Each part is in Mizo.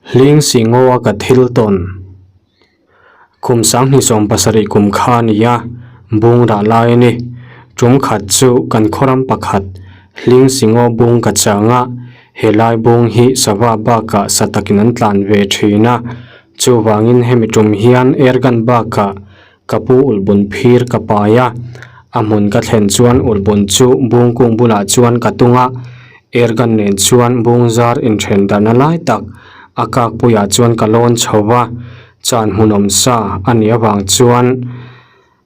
Hling si ngaw a ka thil tawn. Kum 2070 kum kha a ni a, bung rah lai a ni. Tum khat chu kan khawram pakhat hling si ngaw bung ka chang a, helai bung hi sava bakah sa takin an tlan ve thin a, chuvangin hemi tum hian airgun bakah ka pu ulhbun phir ka pai a, a hmun ka thlen chuan ulhbun chu bung kung bulah chuan ka tung a, airgun nen chuan bung zar inthen darhna lai tak a kak puiah chuan ka lawn chho va, chan hmunawm sa a nih avang chuan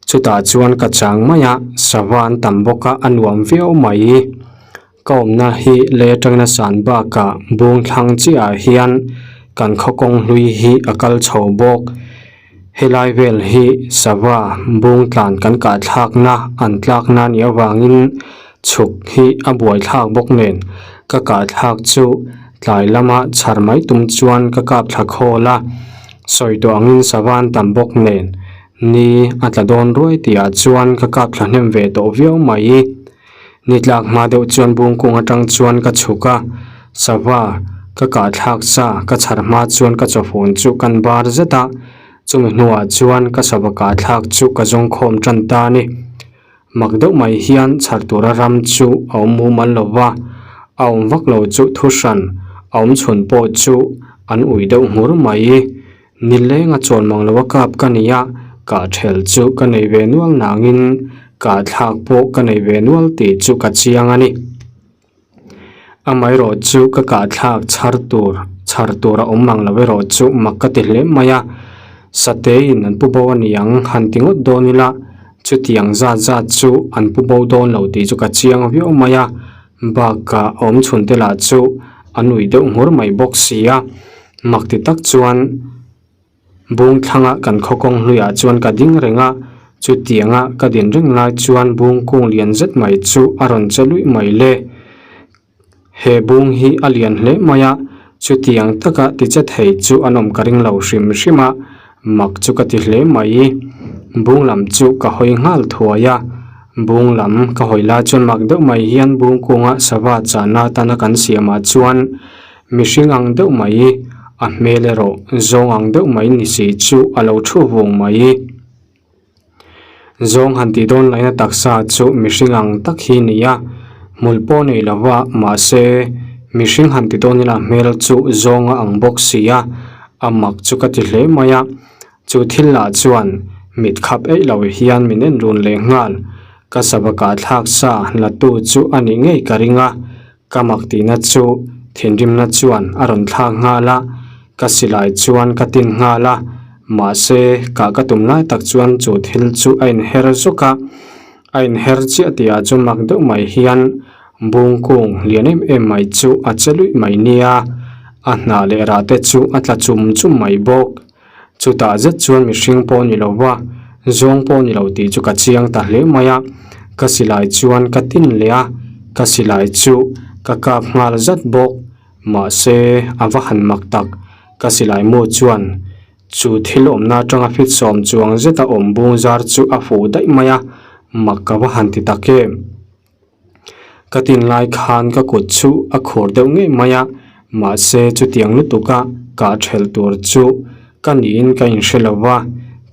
chutah chuan ka chang mai a, sava an tam bawk a, a nuam viau mai. Ka awmna hi lei atangin a san bakah bung thlang chiahah hian kan khaw kawng hlui hi a kal chho bawk. Helai vel hi sava bung tlan kan kah thlakna an tlakna a nih avangin chhuk hi a buai thlak bawk nen ka kah thlak chu tlai lama chhar mai tum chuan ka kap thla khawl a, sawi tawh angin sava an tam bawk nen ni a tla dawn ruai tihah chuan ka kap thla hnem ve tawh viau mai. Ni tlak hma deuh chuan bungkung atang chuan ka chhuk a, sava ka kah thlak sa ka chhar hma chuan ka chawfun chu kan bar zet a, chumi hnuah chuan ka sava kah thlak chu ka zawng khawm tan ta a ni. Mak deuh mai hian chhar tura ram chu a awm mumal lo va, a awm vak lo chu thu hran a awm chhun pawh chu an ui deuh nghur mai. Nileng a chawn mang lo a kap ka ni a, kah thel chu ka nei ve nual nangin kah thlak pawh ka nei ve nual tih chu ka chiang a ni. Amaherawh chu ka kah thlak chhar tur chhar tur a awm mang lo erawh chu mak ka ti hle mai a, Sateiin an pu bo a ni ang han ti ngawt dawn ila chutiang zat zat chu an pu bo dawn lo tih chu ka chiang viau mai a, bakah awm chhun te lah chu a nui deuh nghur mai bawk si a. Mak ti tak chuan bung thlanga kan khaw kawng hluiah chuan ka ding reng a, chutianga ka din reng lai chuan bung kung lian zet mai chu a rawn che luih mai le. He bung hi a lian hle mai a, chutiang taka ti che thei chu an awm ka ring lo hrim hrim a, mak chu ka ti hle mai. Bung lam chu ka hawi nghal thuai a, bung lam ka hawi lai chuan mak deuh mai hian bung kunga sava chahna atana kan siamah chuan Mihring ang deuh mai, a hmel erawh zawng ang deuh mai ni si chu a lo thu vung mai. Zawng han tih dawn laina taksa chu mihring ang tak hi ni a, hmul pawh nei lo va, mahse mihring han ti dawn ila hmel chu zawng a ang bawk si a, a mak chu ka ti hle mai a. Chu thil lah chuan mit khap eih lo hian min en run leh nghal, ka sabakah thlak sa la tu chu a nih ngei ka ring a, Ka mak tihna chu thinrimna chuan a rawn thlak nghal a, ka silai chuan ka tin nghal a, mahse kah ka tum lai tak chuan chu thil chu a inher zawk a, a inher chiah tihah chu mak deuh mai hian bung kung lian em em mai chu a che luih mai nia, a hnah leh rah te chu a tla chum chum mai bawk. Chutah zet chuan mihring pawh ni lo va, zawng pawh ni lo tih chu ka chiang ta hle mai a, ka silai chuan ka tin leh a, ka silai chu ka kap nghal zat bawk, mahse a va han mak tak, ka silai mu chuan chu thil awmna atanga fit sawm chuang zeta awm bung zar chu a fuh daih mai a, mak ka va han ti tak em. Ka tin lai khan ka kut chu a khur deuh ngei mai a, mahse chutiang lutuka kah thelh tur chu ka niin ka inhre lo va,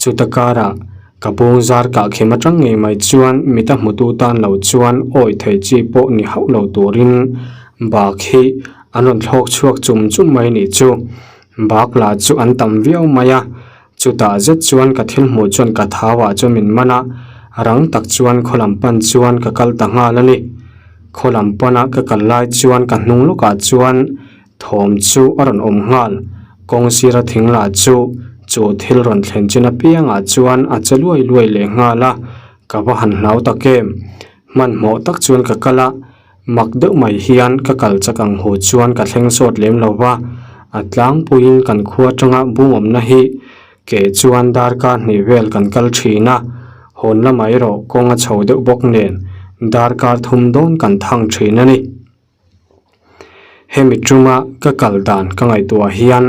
chuta karah ka bung zar kah khem atang ngei mai chuan mita hmutu tan lo chuan awi thei chi pawh ni hauh lo turin bak hi an rawn thlawk chhuak chum chum mai nih chu. Bak lah chu an tam viau mai a, Chutah zet chuan ka thil hmuh chuan ka thauah chuan min man a, rang tak chuan khaw lam pan chuan ka kal ta nghal a ni. Khaw lam pana ka kal lai chuan ka hnung lawkah chuan thawm chu a rawn awm nghal. Kawng sira thing lah chu chu thil rawn thlen chin apiangah chuan a che luai luai leh nghal a, ka va han hlau tak em. Hmanhmawh tak chuan ka kal a. Mak deuh mai hian ka kal chak ang hu chuan ka thleng sawt lem lo va, a tlangpuiin kan khua atanga bungawmna hi ke chuan darkar hnih vel kan kal thin a, hawn lamah erawh kawng a chho deuh bawk nen darkar thum dawn kan thang thin a ni. Hemi tuma ka kal dan ka ngaihtuah hian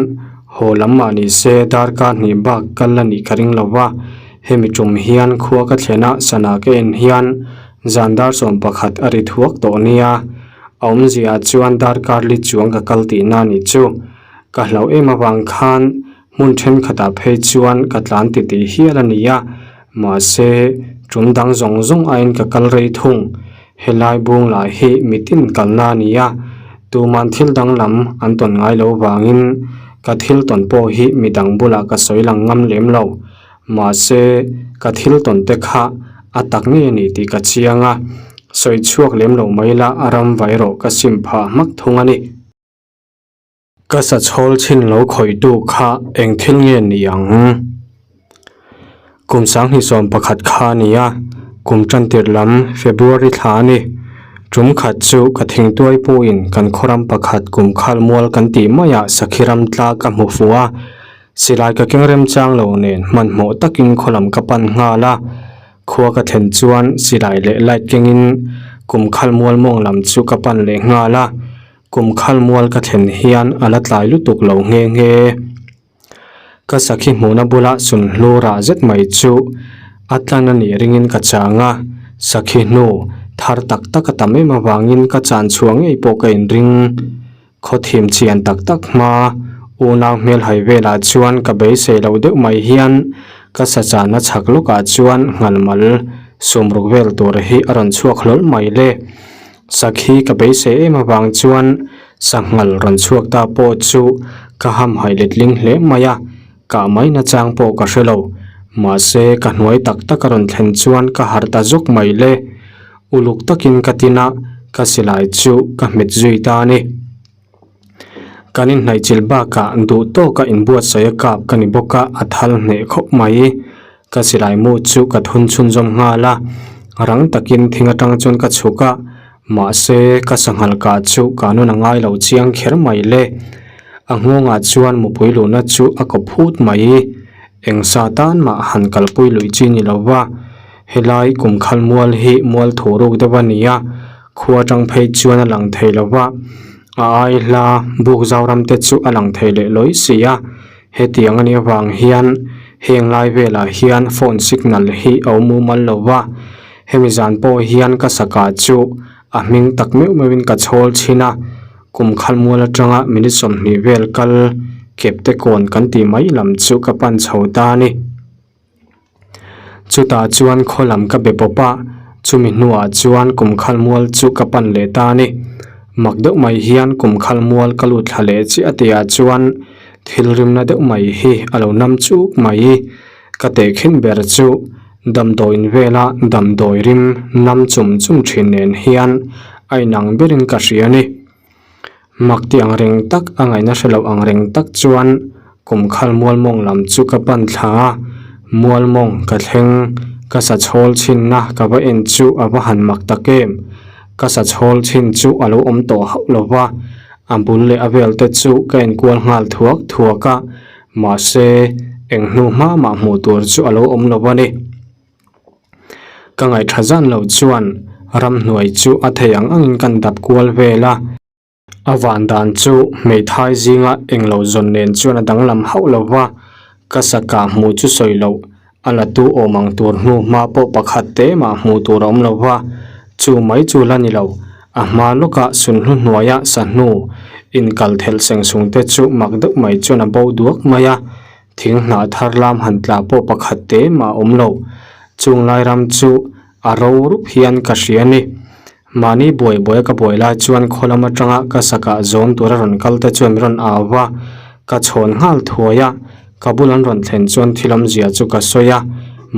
haw lam mah ni se darkar hnih bak kal a nih ka ring lo va, hemi tum hian khua ka thlen a sana ka en hian Zan dar 11 a ri thuak tawh nia, a awmzia chuan darkar li chuang ka kal tihna a nih chu. Ka hlauh em avang khan hmun thenkhatah phei chuan ka tlan titih hial a ni a, mahse tum dang zawng zawng aiin ka kal rei thung. Helai bung lah hi mitin kalna a ni a, tuman thil danglam an tawn ngai lo vangin ka thil tawn pawh hi midang bulah ka sawi lang ngam lem lo. Mahse ka thil tawn te kha a tak ngei a ni tih ka chiang a, sawi chhuak lem lo mai la a ram vai rawh ka sim phah hmak thung a ni. Ka sa chhawl chhin lo khawihtu kha eng thil nge ni ang? Kum sanghnih 11 kha a ni a, kum tantir lam February thla a ni. Tum khat chu ka thingtuai puhin kan khawram pakhat kum khal mual kan tih maiah sakhi ram tla ka hmu fuh a, silai ka keng remchang lo nen hmanhmawh takin khaw lam ka pan nghal a. Khua ka thlen chuan silai leh light kengin kum khal mual mawng lam chu ka pan leh nghal a. Kum khal mual ka thlen hian a la tlai lutuk lo nghe nghe. Ka sakhi hmuhna bula sunhlu rah zet mai chu a tlan a nih ringin ka chang a, sakhi hnu thar tak tak a tam em avangin ka chan chhuah ngei pawh ka inring. Khawthim chian tak tak hma unau hmelhai velah chuan ka beisei loh deuh mai hian ka sa chahna chhak lawkah chuan nghalmal sumruk vel tur hi a rawn chhuak hlawl mai le. Sakhi ka beisei em avang chuan sanghal rawn chhuak ta pawh chu ka hamhaih letling hle mai a, kah mai nachang pawh ka hre lo. Mahse ka hnuai tak tak a rawn thlen chuan ka harh ta zawk mai le. Uluk takin ka tin a, ka silai chu ka hmet zui ta a ni. Kan inhnaihchilh bakah duh tawka inbuatsaih a kap ka ni bawk a, a thal hneh khawp mai. Ka silai mu chu ka thun chhunzawm nghal a, rang takin thing atang chuan ka chhuk a, mahse ka sanghal kah chu ka nun a ngai lo chiang kher mai le. A nghawngah chuan mupui luhna chu a kaw phut mai. Eng sa tan mah han kalpui luih chi ni lo va, helai kum khal mual hi mual thu ruk deuh a ni a, Khua atang phei chuan a lang thei lo va, a ai hla buk Zoram te chu a lang thei leh lawi si a, hetiang a nih avang hian heng lai velah hian phone signal hi a awm mumal lo va, hemi zan pawh hian ka saka chu a hming tak meuh meuhin ka chhawl chhin a, kum khal mual atanga minute 20 vel kal kepte kawn kan tih mai lam chu ka pan chho ta a ni. Chutah chuan khaw lam ka be pawp a, chumi hnuah chuan kum khal mual chu ka pan leh ta a ni. Mak deuh mai hian kum khal mual ka lut thla leh chiah tihah chuan thil rimna deuh mai hi a lo nam chuk mai. Ka tehkhin ber chu damdawiin vela damdawi rim nam chum chum thin nen hian a inang berin ka hria a ni. Mak ti ang reng tak a ngaihna hre loh ang reng tak chuan kum khal mual mawng lam chu ka pan thla a, mual mawng ka thleng ka sa chhawl chhinna ka va en chu a va han mak tak em. Ka sa chhawl chhin chu a lo awm tawh hauh lo va, a bul leh a vel te chu ka enkual nghal thuak thuak a, mahse eng hnu hma mah hmuh tur chu a lo awm lo a ni. Ka ngaihṭha zan lo chuan ramhnuai chu a thei ang angin kan dap kual vel a. A van dan chu hmeithai zinga englo zawn nen chuan a danglam hauh lo va, ka saka hmuh chu sawi loh a la tu awm ang tur hnu hma pawh pakhat te mah hmuh tur a awm lo va, chu mai chu la ni lo. A hma lawka sunhlu hnuaia sahnu inkal thelh seng sung te chu mak deuh mai chuan a bo duak mai a. Thing hnah thar lam han tla pawh pakhat te mah a awm lo. Chung lai ram chu a ro rup hian ka hria a ni. Mahni buai buai a ka buai lai chuan khaw lam atanga ka sakah zawm tur a rawn kal te chuan min rawn au va, ka chhawn nghal thuai a, ka bul an rawn thlen chuan thil awmzia chu ka sawi a,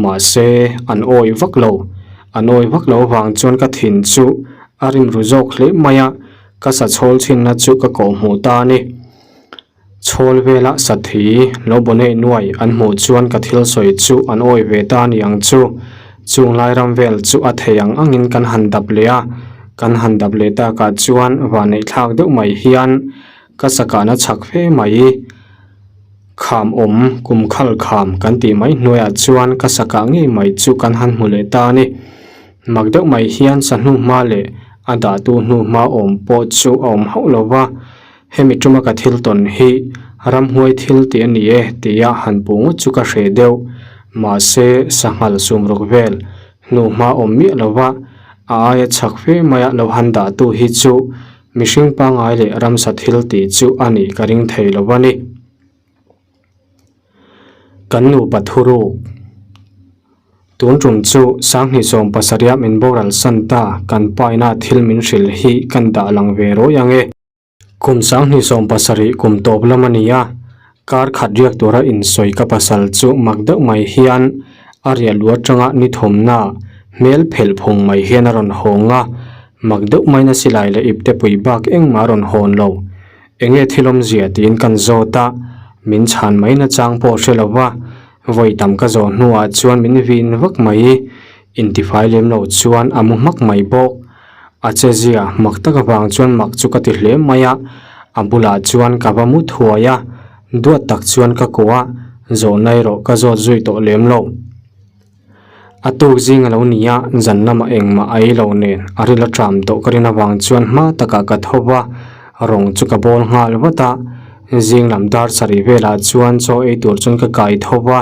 mahse an awih vak lo. An awih vak lo avang chuan ka thin chu a rim ru zawk hle mai a, ka sa chhawl chhinna chu ka kawh hmuh ta a ni. Chhawl vela sathi lo bawneih nuai an hmuh chuan ka thil sawi chu an awi ve ta ni ang chu. Chung lai ram vel chu a thei ang angin kan han dap leh a, kan han dap leh takah chuan vanneih thlak deuh mai hian ka sakahna chhak fe mai. Kham awm, kum khal kham kan tih mai hnuaiah chuan ka sakah ngei mai chu kan han hmu leh ta a ni. Mak deuh mai hian sahnu hma leh a dahtu hnu hma awm pawh chu a awm hauh lo va. Hemi tuma ka thil tawn hi ramhuai thil tih a ni e tia han puh ngawt chu ka hreh deuh. Mahse, sanghal sumruk vel hnu hma awm miah lova a aia chhak fe maia lo han dahtu hi chu. Mihring pangngai leh ramsa thil tih chu a nih ka ring thei lo a ni. Kan nupa thuruk. Tun tum chu Sanghnih 70 min boral san ta kan paina thil min hrilh hi kan dah lang ve rawi ang e. Kum 2070 kum tawp lam a ni a, kar khat riak tura insawi ka pasal chu mak deuh mai hian a riah lu atanga ni thawmna hmel phelh phung mai hian a rawn hawng a, mak deuh maina silai leh ipte pui bak engmah a rawn hawn lo. Enge thil awmzia tiin kan zawt a, min chhan mai nachang pawh hre lo va, vawi tam ka zawh hnuah chuan min vin vak mai, intifai lem lo chuan a mu hmak mai bawk. A che zia mak tak avang chuan mak chu ka ti hle mai a, a bulah chuan ka va mu thuai a, duat tak chuan ka kuah a, zawhna erawh ka zawt zui tawh lem lo. A tuk zing a lo ni a, zan lamah engmah a ei lo nen a ril a ṭam tawh ka rin avang chuan hma takah ka tho va, rawng chu ka bawl nghal vat a. Zing lam dar sarih velah chuan chaw ei tur chuan ka kai tho va,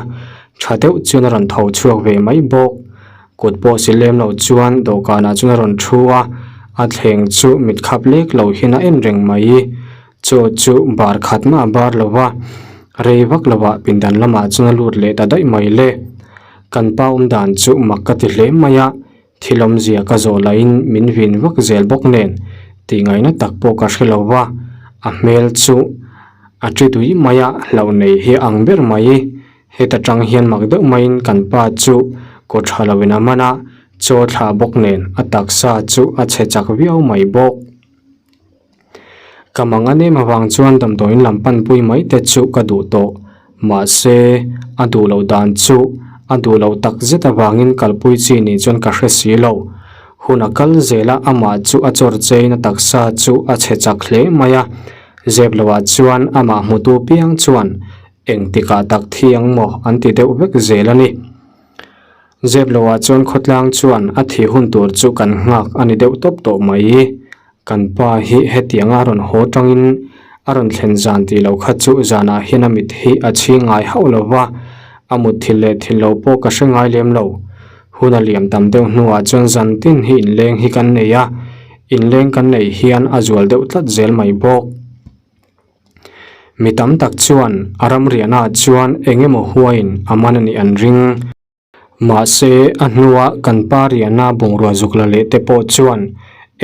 ṭha deuh chuan a rawn tho chhuak ve mai bawk. Kut pawh si lem lo chuan dawhkanah chuan a rawn ṭhu a, a thleng chu mit khap lek lo hian a en reng mai. Chaw chu bar khat mah a bar lo va, rei vak lovah pindan lamah chuan a lut leh ta daih mai le. Kan pa awm dan chu mak ka ti hle mai a, thil awmzia ka zawh lahin min vin vak zel bawk nen tih ngaihna tak pawh ka hre lo va, a hmel chu a ṭi dui mai a, hlauh nei hi a ang ber mai. Heta tang hian mak deuh maiin kan pa chu kaw tha loin a man a, chaw thlah bawk nen a taksa chu a chhe chak viau mai bawk. Ka mang a nem avang chuan damdawiin lam panpui mai te chu ka duh tawh. Mahse, a duh loh dan chu a duh loh tak zet avangin kalpui chi nih chuan ka hre si lo. Hun a kal zel a, amah chu a chawr chein a taksa chu a chhe chak hle mai a. Zep lohah chuan amah hmutu piang chuan engtikah tak thi ang maw an ti deuh vek zel a ni. Zep lohah chuan khawtlang chuan a thi hun tur chu kan nghak a ni deuh tawp tawh mai. Kan pa hi hetiang a rawn haw tangin a rawn thlen zan tih loh kha chu zanah hian a mit hi a chhing ngai hauh lo va, a mut thil leh thil lo pawh ka hre ngai lem lo. Hun a liam tam deuh hnuah chuan zan tin hi inleng hi kan nei a, inleng kan neih hian a zual deuh tlat zel mai bawk. Mi tam tak chuan a ramriahnaah chuan eng emaw huaiin a man a nih an ring. Mahse, a hnua kan pa riahna bungrua zuk la leh te pawh chuan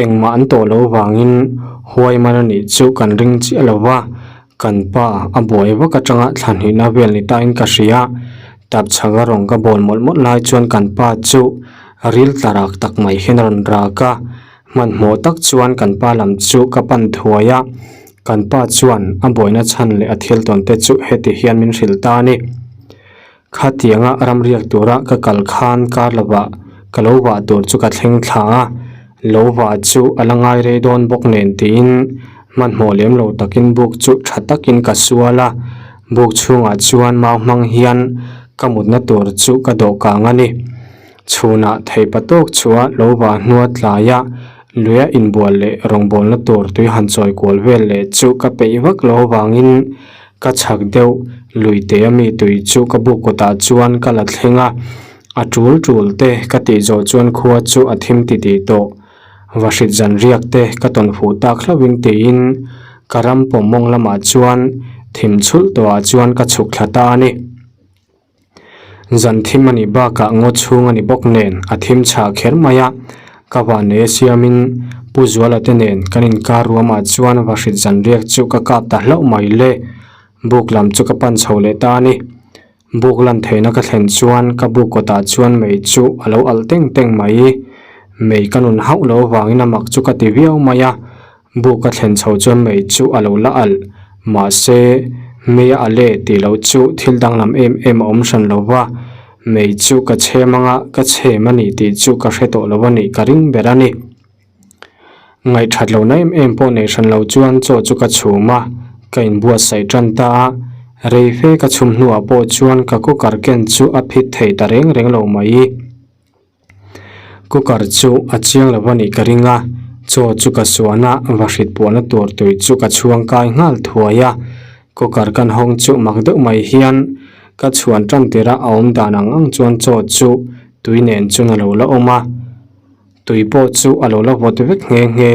engmah an tawh lo vangin huai man a nih chu kan ring chiah lo va, kan pa a buai vak atanga thla hnihna vel ni tain ka hria. Tap chhaka rawng ka bawl mawlh mawlh lai chuan kan pa chu ril tla rak tak mai hian a rawn rak a, hmanhmawh tak chuan kan pa lam chu ka pan thuai a, kan pa chuan a buaina chhan leh a thil tawn te chu heti hian min hrilh ta a ni. Khatianga ramriak tura ka kal khan kar lovah ka lo vah tur chu ka thleng thla a, lo vah chu a la ngai rei dawn bawk nen tiin hmanhmawh lem lo takin buk chu tha takin ka sual a, buk chhungah chuan mau hmang hian ka mutna tur chu ka dawh kang a ni. Chhunah theipa tawk chhuah lo vah hnua tlaia luia inbual leh rawngbawlna tur tui han chawi kual vel leh chu ka peih vak lo avangin Ka chhak deuh lui te ami tui chu ka buk kawtah chuan ka la thleng a, a tul tul te ka tih zawh chuan khua chu a thim ti tih tawh. Vahrit zan riak te ka tawn fuh tak hlauhin tiin ka ram pawm mawng lamah chuan thim chhulh tawhah chuan ka chhuk thla ta a ni. Zan thim a nih bakah ngaw chhung a ni bawk nen a thim chhah kher mai a, ka vannei a siamin Pu Zuala te nen kan inkar ruamah chuan vahrit zan riak chu ka kap ta hlauh mai le, buk lam chu ka pan chho leh ta a ni. Buk lan theihna ka thlen chuan ka buk kawtah chuan mei chu a lo alh teng teng mai, mei ka nun hauh lo avangin a mak chu ka ti viau mai a, Buk a thlen chho chuan mei chu a lo la alh. Mahse, mei a alh e tih loh chu thil danglam em em a awm hran lo va, mei chu ka chhem anga ka chhem a ni tih chu ka hre tawh lo a nih ka ring ber a ni. Ngaihthat lohna em em pawh nei hran lo chuan chaw chu ka chhum a, ka inbuatsaih tan ta a, rei fe ka chhum hnuah pawh chuan ka cooker ken chu a phit thei ta reng reng lo mai. Cooker chu a chiang lo a nih ka ring a, chaw chu ka suan a, vahrit puahna tur tui chu ka chhuang kai nghal thuai a. Cooker kan hawng chu mak deuh mai hian ka chhuan tan tirh a, a awm dan ang ang chuan chaw chu tui nen chuan a lo la awm a. Tui pawh chu a lo la vawt vek nghe nghe.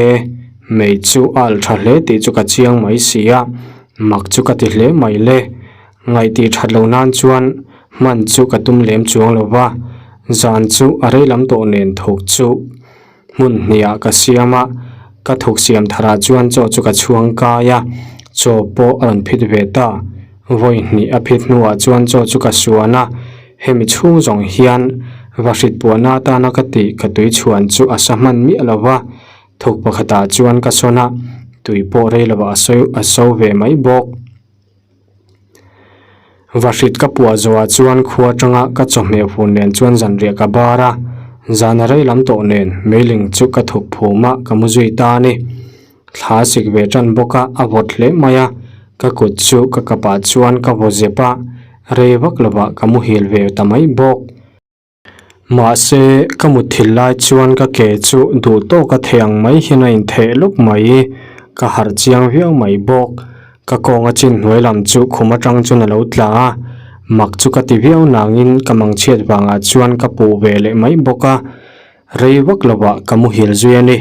Mei chu a alh tha hle tih chu ka chiang mai si a, mak chu ka ti hle mai le. Ngaih tih that loh nan chuan hman chu ka tum lem chuang lo va, zan chu a rei lam tawh nen thawk chu hmun hnih ah ka siam a, ka thawk siam tharah chuan chaw chu ka chhuang kai a, chaw pawh a rawn phit ve ta. Vawi hnih a phit hnuah chuan chaw chu ka suan a, hemi chhung zawng hian vahrit puahna atana ka tih ka tui chhuan chu a sa hman miah lo va, thawk pakhatah chuan ka sawn a, tui pawh rei lovah a sawi a so ve mai bawk. Vahrit ka puah zawhah chuan khua atanga ka chawhmeh hun nen chuan zanriah ka bar a, zan a rei lam tawh nen meiling chu ka thuk phum a, ka mu zui ta a ni. Thla a sik ve tan bawk a, a vawt hle mai a, ka kut chu ka kapah chuan ka vaw zep a, rei vak lovah ka muhil ve ta mai bawk. Mahse, ka mutthil lai chuan ka ke chu duh tawka thei ang mai hian a intheh lawp mai. Ka harh chiang viau mai bawk. Ka kawnga chin hnuai lam chu khum atang chuan a lo tla a, mak chu ka ti viau nangin ka mangchhiat vangah chuan ka puh ve leh mai bawk a. Rei vak lovah ka muhil zui a ni.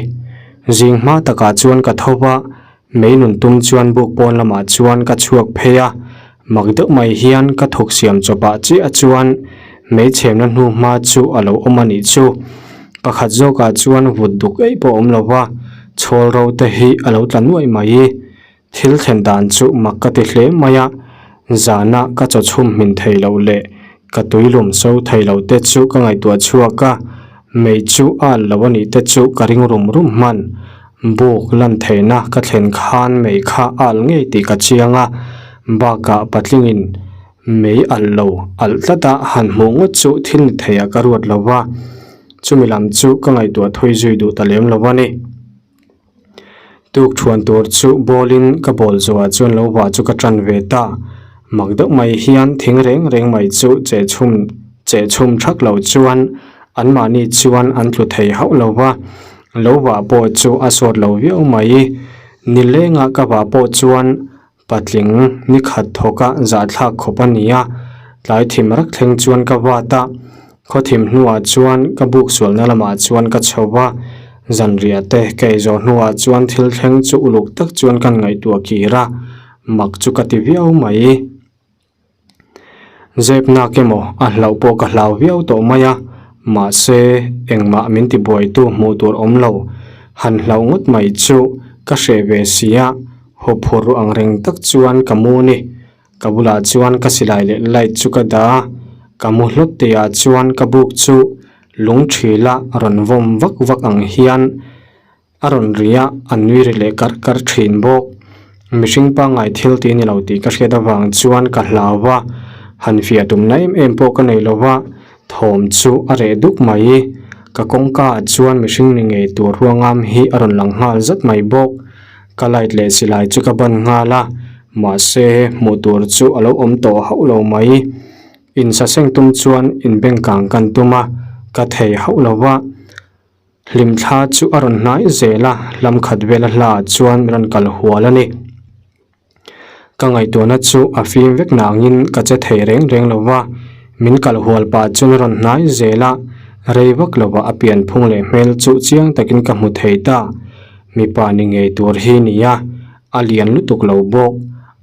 Zing hma takah chuan ka tho va, Mei nun tum chuan buk pawn lamah chuan ka chhuak phei a, mak deuh mai hian ka thawk siam chawpah chiah chuan mei chhemna hnu hma chu a lo awm a nih chu. Pakhat zawkah chuan vut duk eih pawh awm lo va, chhawl ro te hi a lo tla nuaih mai. Thil thlen dan chu mak ka ti hle mai a, zana ka chaw chhum hmin thei loh leh ka tuilum so thei lo te chu ka ngaihtuah chhuak a, mei chu a alh lo a nih te chu ka ring rum rum hman. Buk lan theihna ka thlen khan mei kha a alh ngei tih ka chiang a, bakah patlingin mei alh lo alh tlat a han hmuh ngawt chu thil ni theiah ka ruat lo va, chumi lam chu ka ngaihtuah thawi zui duh ta lem lo a ni. Tuk thuan tur chu bawlin ka bawl zuah chuan lo vah chu ka tan ve ta. Mak deuh mai hian thing reng reng mai chu cheh chhum cheh chhum thak lo chuan anmahni chuan an tlu thei hauh lo va. Lo vah pawh chu a sawt lo viau mai. Nilengah ka vah pawh chuan Patling ni khat thawka zahthlak khawp a ni a, tlai thim rak thleng chuan ka vat a, khaw thim hnuah chuan ka buk sualna lamah chuan ka chho va, zanriah te ka ei zawh hnuah chuan thil thleng chu uluk tak chuan kan ngaihtuah kir a, mak chu ka ti viau mai. Zep nak emaw a hlauh pawh ka hlau viau tawh mai a, mahse engmah min ti buaitu hmuh tur awm lo. Han hlauh ngawt mai chu ka hreh ve si a, hawphur ru ang reng tak chuan ka mu ni. Ka bulah chuan ka silai leh light chu ka dah a, ka mu hlawt tihah chuan ka buk chu lung thila rawn vawm vak vak ang hian A rawn ri a, a nui ri leh karh karh thin bawk. Mihring pangngai thil tih ni lo tih ka hriat avang chuan ka hlau va, han fiah tumna em em pawh ka nei lo va, thawm chu a reh duk mai. Ka kawngka ah chuan mihring ni ngei tur ruangam hi a rawn lang nghal zat mai bawk. Ka light leh silai chu ka ban nghal a, mahse hmuh tur chu a lo awm tawh hauh lo mai. Insaseng tum chuan inbengkang kan tum a, ka thei hauh lo va. Hlimthla chu a rawn hnai zel a, hlam khat vela hla ah chuan min rawn kal hual a ni. Ka ngaihtuahna chu a fim vek nangin ka che thei reng reng lo va, min kal hual pah chuan a rawn hnai zel a, rei vak lovah a pian phung leh hmel chu chiang takin ka hmu thei ta. Mipa ni ngei tur hi ni a, a lian lutuk lo bawk.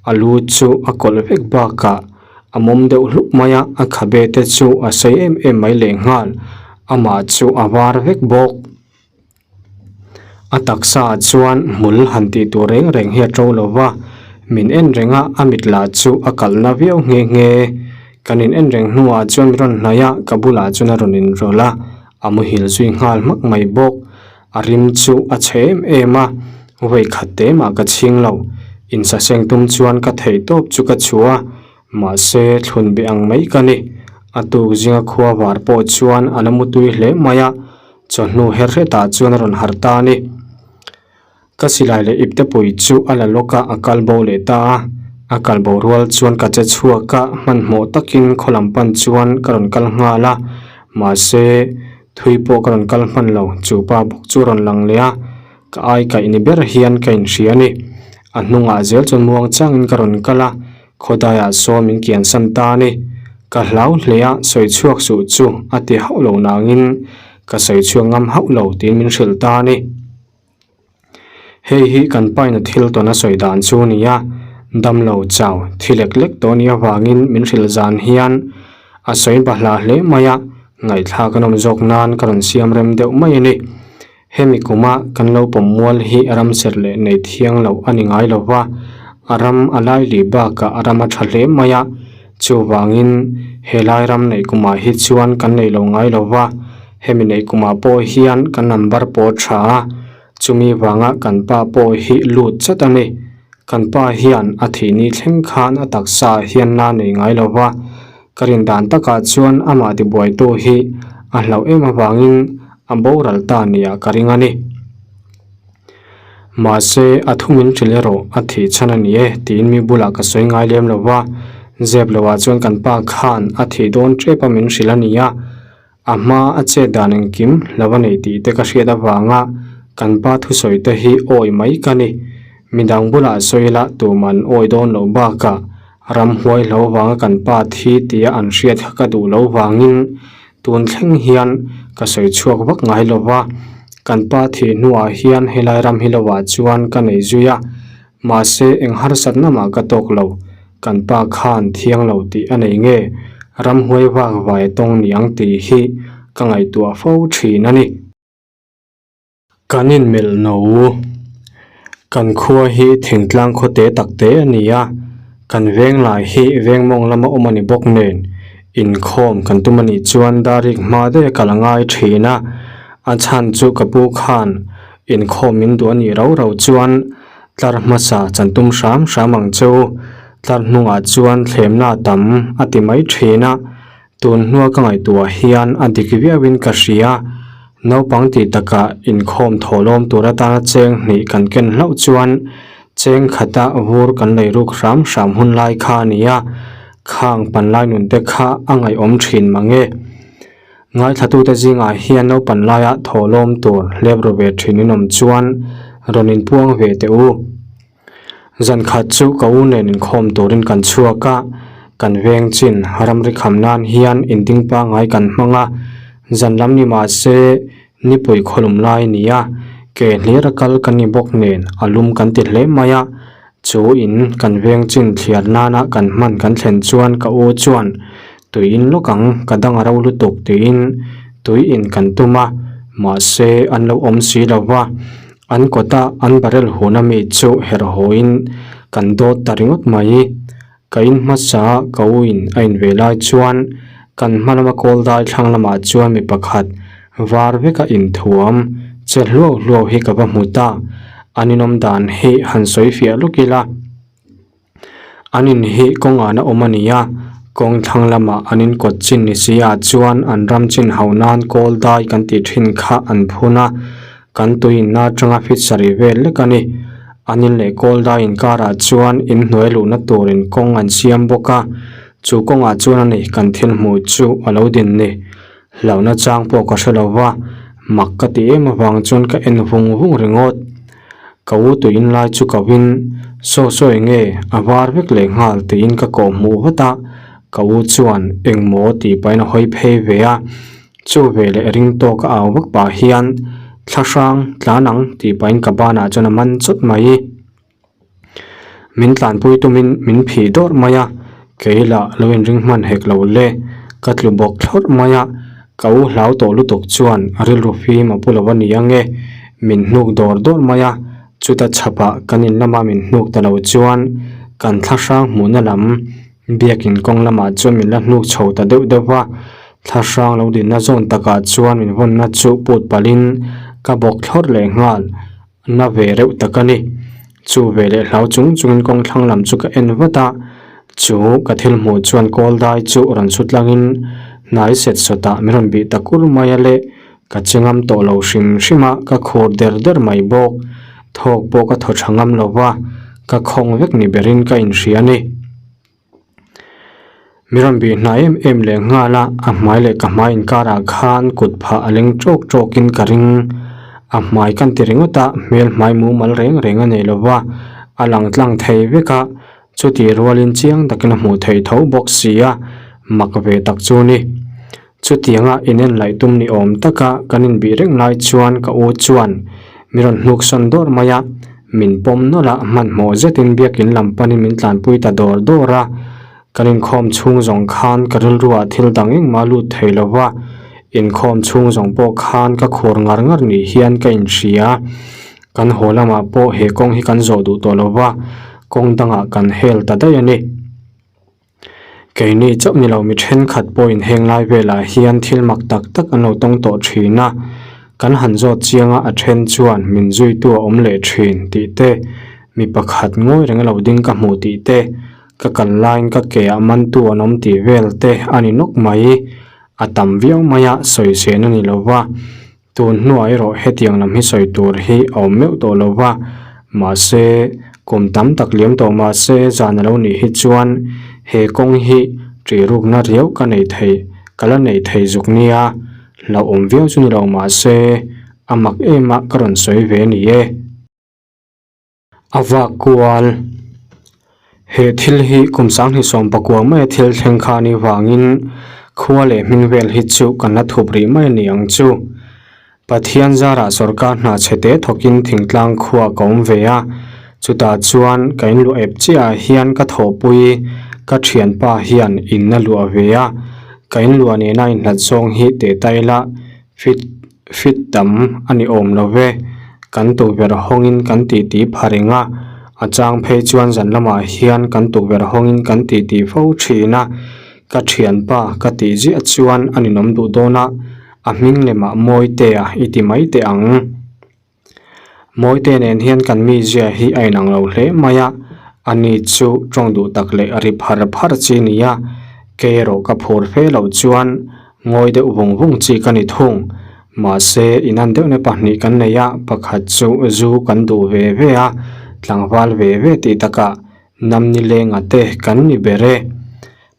A lu chu a kawlh vek bakah A mawm deuh hlup mai a, a khabe te chu a sei em em mai lehnghal, amah chu a var vek bawk. A taksa ah chuan hmul han tih tur reng reng hi a to lo va, min en reng a, a mit lah chu a kalhna viau nghe nghe. Kan in en reng hnuah chuan min rawn hnaih a, ka bulah chuan a rawn inrawlh a, a muhil zui nghal hmak mai bawk. A rim chu a chhe em em a, vawi khat te mah ka chhing lo. Insaseng tum chuan ka theih tawp chu ka chhuah a, mahse thlun beh ang mai ka ni. A tuk zinga khua var pawh chuan a la mutui hle mai a, chawhnu her hretah chuan a rawn harh ta a ni. Ka silai leh ipte pui chu a la lawk a, a kal bo leh ta a. A kal bo rual chuan ka che chhuak a, hmanhmawh takin khaw lam pan chuan ka rawn kal nghal a, mahse Thui pawh ka rawn kal hman lo, chu pa bawk chu rawn lang leh a, ka ai kaih ni ber hian ka inhria a ni. A hnungah zel chuan muang changin ka rawn kal a, khawdaiah sawn min kiansan ta a ni. Ka hlau hle a, sawi chhuak suh chu a ti hauh lo nangin ka sawi chhuak ngam hauh lo tiin min hrilh ta a ni. Hei hi kan paina thil tawn a sawi dan chu a ni a, damlo chau thi lek lek tawh a nih avangin min hrilh zan hian a sawi bahlah hle mai a, ngaihthlak a nawm zawk nan ka rawn siam rem deuh mai a ni. Hemi kuma kan lo pawm mual hi ram serh leh nei thiang loh a ni ngai lo va, a ram a lai lih bakah a ram a tha hle mai a, chuvangin helai ram neih kumah hi chuan kan nei lo ngai lo va, hemi neih kumah pawh hian kan number pawh a tha a, chumi vanga kan pa pawh hi lut chat a ni. Kan pa hian a thih ni thleng khan a taksa ah hian la nei ngai lo va, ka rin dan takah chuan amah tibuaitu hi a hlauh em avangin a boral ta nia ka ring a ni. Mahse, a thu min hrilh erawh a thih chhan a ni e tiin mi bulah ka sawi ngai lem lo va, zep lohah chuan kan pa khan a thih dawn tep a min hrilh a ni a, a hma a chet dan engkim lo a nei tih te ka hriat avanga kan pa thusawi te hi awi mai ka ni. Midang bulah sawi ila tuman awi dawn loh bakah ramhuai hlo vanga kan pa thi tia an hriat kha ka duh lo vangin Tun thleng hian ka sawi chhuak vak ngai lo va, kan pa thih hnuah hian helai ram hi lovah chuan ka nei zui a, mahse eng harsatna mah ka tawk lo, kan pa khan thiang lo tih a nei nge, ramhuai vak vai tawng niang tih hi ka ngaihtuah fo thin a ni. Kan inmelh no. Kan khua hi thingtlang khaw te tak te a ni a, kan veng lai hi veng mawng lama awm a ni bawk nen inkhawm kan tum a nih chuan darik hma daih a kal a ngai thin a, a chhan chu ka pu khan inkhawm min duh a nih rau rau chuan tlar hmasa chan tum hram hram ang che u, tlar hnungah chuan thlemna a tam a ti mai thin a. Tun hnua ka ngaihtuah hian a dik viauin ka hria. Naupang tih takah inkhawm thawhlawm tur atana cheng hnih kan ken hlauh chuan cheng khata vur kan lei ruk hram hram hun lai kha a ni a, khang panlai nun te kha a ngaihawm thin mang e. Ngaithlatute zingah hian naupan laia thawhlawm tur hlep ru ve thin in awm chuan rawn inpuang ve teh u. Zan khat chu ka u nen inkhawm turin kan chhuak a, kan veng chin ramri kham nan hian inding pangngai kan hmang a, zan lam ni mah se nipui khawlum lai a ni a, ke hlir a kal kan ni bawk nen a lum kan ti hle mai a, chu in kan veng chin thliar nana kan hman kan thlen chuan ka u chuan tui in lawk ang ka dang a ro lutuk tiin tui in kan tum a, mahse an lo awm si lo va. An kawta an barrel hun ami chu herh hawiin kan dawt ta ringawt mai. Ka in hmasa ka u in a in ve lai chuan kan hma lama kawl dai thlang lamah chuan mi pakhat var veka inthuam che hluau hluau hi ka va hmu ta. An inawm dan hi han sawi fiah lawk ila. An in hi kawng an a awm a ni a, kawng thlang lamah an in kawt chin ni si ah chuan an ram chin hauh nan kawl dai kan tih thin kha an phun a, kan tui inna atanga fit sarih vel lek a ni. An in leh kawl dai inkarah chuan in hnuai luhna turin kawng an siam bawk a, chu kawngah chuan a ni kan thil hmuh chu a lo din ni. Hlauhna chang pawh ka hre lo va, mak ka ti em avang chuan ka en vung vung ringawt. Ka u tuiin lai chu ka win, Saw saw eng nge a var vek leh nghal tiin ka kawh hmuh vat a, ka u chuan eng maw tih pahin a hawi phei ve a, chu veleh ring tawk a au vak pah hian thla hrang tlan ang tih pahin ka banah chuan a man chawt mai. Min tlanpui tumin min phih dawrh mai a, kei lah lo inring hman hek lo le, ka tlu bawk thlawrh mai a, ka u hlau tawh lutuk chuan rilru fim a pu lo a ni ang e, min hnuk dawr dawrh mai a, chuta chhapah kan in lama min hnuk ta lo chuan kan thlahrang hmuhna lam biakin kawng lamah chuan min la hnuk chho ta deuh deuh va, thlahrang lo dinna zawn takah chuan min vawnna chu put palhin ka bawk thlawrh leh nghal. Na ve reuh tak a ni. Chu ve leh hlau chung chungin kawng thlang lam chu ka en vat a, chu ka thil hmuh chuan kawl dai chu rawn chhu tlangin hnai set sawtah min rawn bih ta kur mai a le, ka che ngam tawh lo hrim hrim a, ka khur der der mai bawk. Thawk pawh ka thaw tha ngam lo va, ka khawng vek ni berin ka inhria a ni. Mi rawn bih hna em em leh nghal a, a hmai leh ka hmai inkarah khan kut phah a leng tawk tawkin ka ring. A hmai kan ti ringawt a, hmel hmai mumal reng reng a nei lo va, a lang tlang thei vek a, chutih rualin chiang takin a hmuh theih tho bawk si a, mak ve tak chu ni. Chutianga inen laih tum ni awm taka kan inbih reng lai chuan ka u chuan mi rawn hnuk sawn dawrh mai a. Min pawm nawlh a, hmanhmawh zetin biakin lam panin min tlanpui ta dawr dawr a. Kan inkhawm chhung zawng khan ka rilruah thil dang engmah lut thei lo va, inkhawm chhung zawng pawh khan ka khur ngar ngar ni hian ka inhria. Kan haw lamah pawh he kawng hi kan zawh duh tawh lo va, kawng dangah kan hel ta daih a ni. Keini chauh ni lo mi thenkhat pawhin heng lai velah hian thil mak tak tak an lo tawng tawh thin a, kan han zawt chiang a, a then chuan min zuitu a awm leh thin tih te, mi pakhat ngawi reng a lo ding ka hmuh tih te, ka kal laiin ka ke ah mantu an awm tih vel te a ni nawk mai. A tam viau mai a, sawisên a ni lo va. Tun hnuah erawh hetiang lam hi sawi tur hi a awm meuh tawh lo va, mahse kum tam tak liam tawh mahse zan a lo nih hi chuan he kawng hi ṭih rukna riau ka nei thei, ka la nei thei zuk nia, hlauhawm viau chu ni lo mahse a mak em a ka rawn sawi ve a ni e. A vak kual. He thil hi kum sanghnih 19 maia thil thleng kha anih vangin khua leh hming vel hi chu kan la thup rih mai a ni ang chu. Pathian zarah sorkar hna chhe te thawkin thingtlang khua ka awm ve a, chutah chuan ka inluah ep chiahah hian ka thawhpui ka thianpa hian in a luah ve a, ka inluah nena inhlat zawng hi teh ta ila fit Fit tam a ni awm lo ve, kan tukverh hawngin kan titi pha reng a, a chang phei chuan zan lamah hian kan tukverh hawngin kan titi fo thin a, ka thianpa ka tih ziah chuan a ninawm duh dawn a, a hming lemah Mawitea i ti mai teh ang. Mawitea nen hian kan mizia hi a inang lo hle mai a, ani chu tawng duh tak leh ri phar phar chi ni a, kei erawh ka phur fe loh chuan Ngawi deuh vung vung chi ka ni thung. Mahse, inan deuhna pahnih kan nei a, pakhat chu zu kan duh ve ve a, tlangval ve ve tih takah namni lenga te kan ni ber e.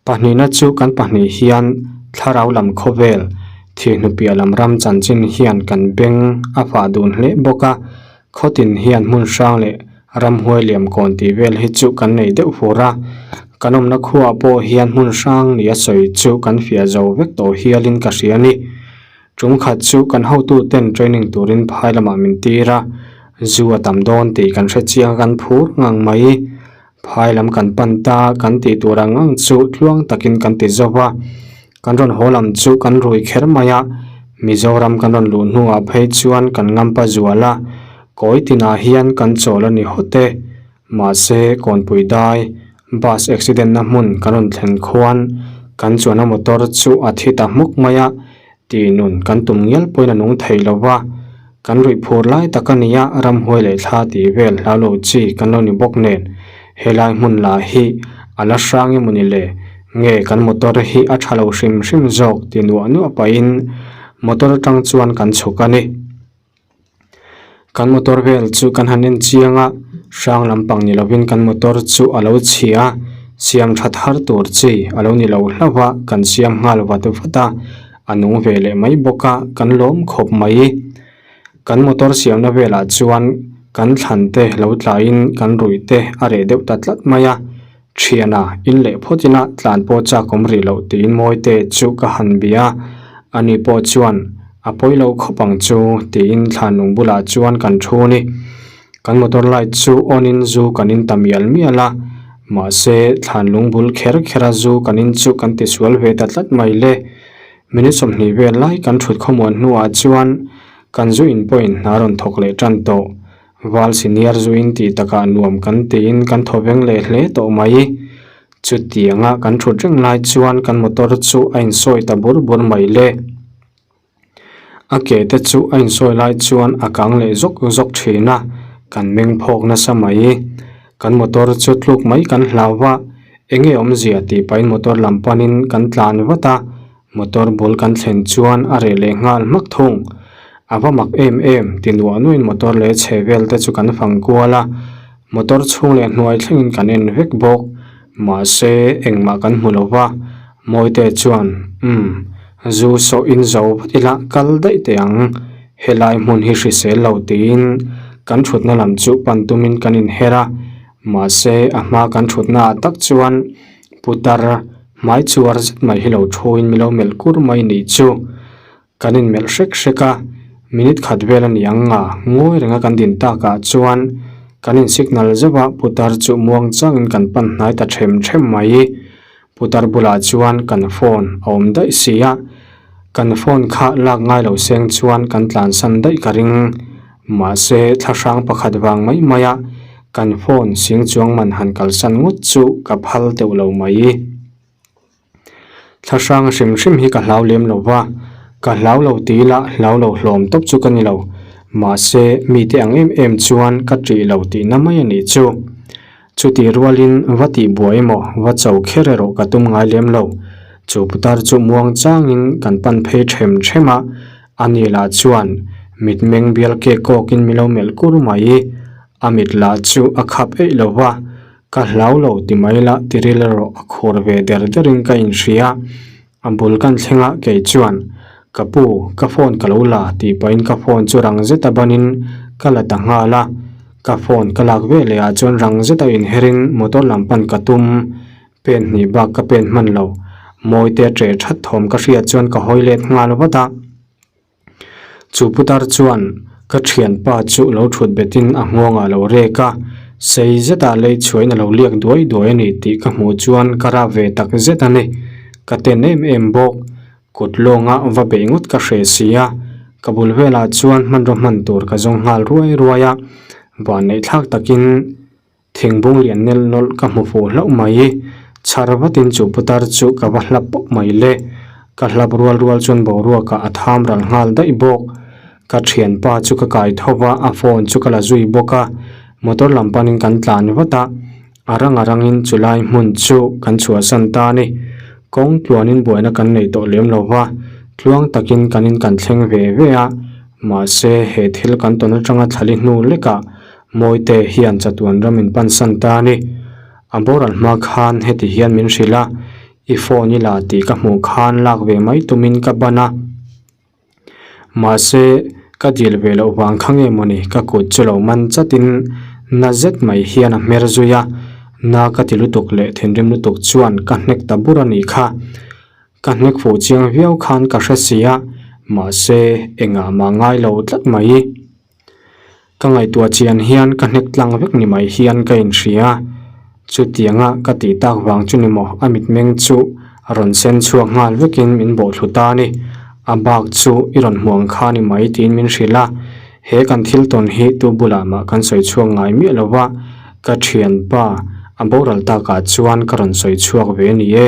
Pahnihna chu kan pahnih hian thlarau lam khawvel, thihnupiah lam ram chanchin hian kan beng a fah dun hle bawk a, Khawtin hian hmun hrang leh ramhuai liam kawn tih vel hi chu kan nei deuh fur a, kan awmna khuaah pawh hian hmun hrang nia sawi chu kan fiah zo vek tawh hialin ka hria a ni. Tum khat chu kan hotuten training turin phai lamah min tir a, zu a tam dawn tih kan hre chiang a kan phur ngang mai. Phai lam kan pan ta kan tih tur ang ang chu tluang takin kan ti zo va. Kan rawn haw lam chu kan rui kher mai a, Mizoram kan rawn luh hnuah phei chuan kan ngampa zual a, kawi tinah hian kan chawl a ni hawt e. Mahse, Kawnpui dai, bus accident na hmun kan rawn thlen khuan kan chuanna motor chu a thi ta hmuk mai a, tih nun kan tum ngial pawhin a nung thei lo va. Kan ruih phur lai tak a ni a, ramhuai leh thla tih vel hlau lo chi kan lo ni bawk nen, helai hmun lah hi a la hrang emaw ni le? Nge kan motor hi a tha lo hrim hrim zawk ti nuah nuah pahin motor atang chuan kan chhuk a ni. Kan motor vel chu kan han en chiang a, hrang lampang ni lovin kan motor chu a lo chhia a, siam that har tur chi a lo ni lo hlauh a, kan siam nghal vat vat a. A nung ve leh mai bawk a, kan lawm khawp mai. Kan motor siamna velah chuan kan thlan te lo tlaiin kan ruih te a reh deuh ta tlat mai a. Thiana, in leh phawt ila tlan pawh chak awm rih loh tiin Mawite chu ka han bia a, ani pawh chuan a pawi lo khawp ang chu tiin thlan lung bulah chuan kan thu a ni. Kan motor light chu on in zu kan in ta mial mial a, mahse thlan lung bul kher kher a zu kan in chu kan tisual ve ta tlat mai le. Minute 20 vel lai kan thut khawmuan hnuah chuan kan zu in pawhin hna rawn thawk leh tan tawh. Val senior zu in tih takah nuam kan tiin kan thaw veng leh hle tawh mai. Chutianga kan thut reng lai chuan kan motor chu a insawi ta bur bur mai le. A ke te chu a insawi lai chuan a kang leh zawk zawk thin a, kan meng phawk nasa mai. Kan motor chu tluk mai kan hlau va, enge awmzia tih pahin motor lam panin kan tlan vat a, motor bul kan thlen chuan a reh leh nghal hmak thung. A va mak em em ti nuah nuahin motor leh chhe vel te chu kan fang kual a, motor chhung leh hnuai thlengin kan en vek bawk. Mahse engmah kan hmu lo va, Mawite chuan, Umm, zu sawh in zo vat ila kal daih teh ang, helai hmun hi hrisel lo tiin kan thutna lam chu pan tumin kan inher a, mahse a hma kan thutna ah tak chuan putar hmai chuar zet mai hi lo thuin mi lo melh kur mai nih chu. Kan inmelh hrek hrek a, minute khat vel a ni ang nga, ngawi renga kan din takah chuan. Kan in signal zeuh a, putar chu muang changin kan pan hnai ta them them mai. Putar bulah chuan kan phone a awm daih si a, kan phone kha lak ngai lo seng chuan kan tlansan daih ka ring. Mahse thlahrang pakhat vang mai mai a, kan phone sing chuang man han kalsan ngawt chu ka phal deuh lo mai. Thlahrang hrim hrim hi ka hlau lem lo va, ka hlau lo tih ila hlau lo hlawm tawp chu ka ni lo. Mahse mite ang em em chuan ka ṭih lo tihna mai a nih chu. Chutih rualin va tih buai emaw va cho kher erawh ka tum ngai lem lo. Chu putar chu muang changin kan pan phei ṭhem ṭhem a, ani lah chuan mitmeng bial kek kawkin mi lo melh kur mai. A mit lah chu a khap eih lo va, Ka hlau lo ti mai la ti ril erawh a khur ve der derin ka inhria. A bul kan thleng a kei chuan, Ka pu, ka phone ka lo la tih pahin ka phone chu rang zeta banin ka la ta nghal a. Ka phone ka lak ve leh ah chuan rang zeta inherin motor lam pan ka tum. Pen hnih bak ka pen hman lo. Mawite ṭeh ṭhat thawm ka hriat chuan ka hawi let nghal vat a. Chu putar chuan ka thianpa chu lo thut betin a nghawngah lo rek a, sei zetah lei chhuain a lo liak duai duai a ni tih ka hmuh chuan ka rap ve tak zet a ni. Ka ten em em bawk. Kut lawnga va beih ngawt ka hreh si a, ka bul velah chuan hmanraw hman tur ka zawng nghal ruai ruai a, vanneih thlak takin Thingbung lian nel nawlh ka hmu fuh hlauh mai. Chhar vatin chu putar chu ka va hlap pawp mai le. Ka hlap rual rual chuan boruakah a tham ral nghal daih bawk. Ka thianpa chu ka kai tho va, a phone chu ka la zui bawk a. Motor lam panin kan tlan vat a, a rang a rangin chulai hmun chu kan chhuahsan ta a ni. Kawng tluanin buaina kan nei tawh lem lo va, tluang takin kan in kan thleng ve ve a. Mahse, he thil kan tawn atanga thlali hnu lekah Mawite hian chatuan ram in pansan ta a ni. A boral hma khan heti hian min hrilh a, I phone i la tih ka hmuh khan lak ve mai tumin ka ban a. Mahse, ka dil ve loh vang kha nge mawni ka kut chu lo man chatin na zet mai hian a hmer zui a, na ka ti lutuk leh thinrim lutuk chuan ka hnek ta bur a nih kha. Ka hnek fuh chiang viau khan ka hre si a, mahse engah mah ngai lo tlat mai. Ka ngaihtuah chian hian ka hnek tlang vek ni mai hian ka inhria. Chutianga ka tih tak vang chu ni maw a mitmeng chu a rawn sen chhuak nghal vekin min bawhthlu ta a ni. A bak chu i rawn hmuh ang kha ni mai tiin min hrilh a. He kan thil tawn hi tu bulah mah kan sawi chhuak ngai miah lo va, ka thianpa a boral takah chuan ka rawn sawi chhuak ve a ni e.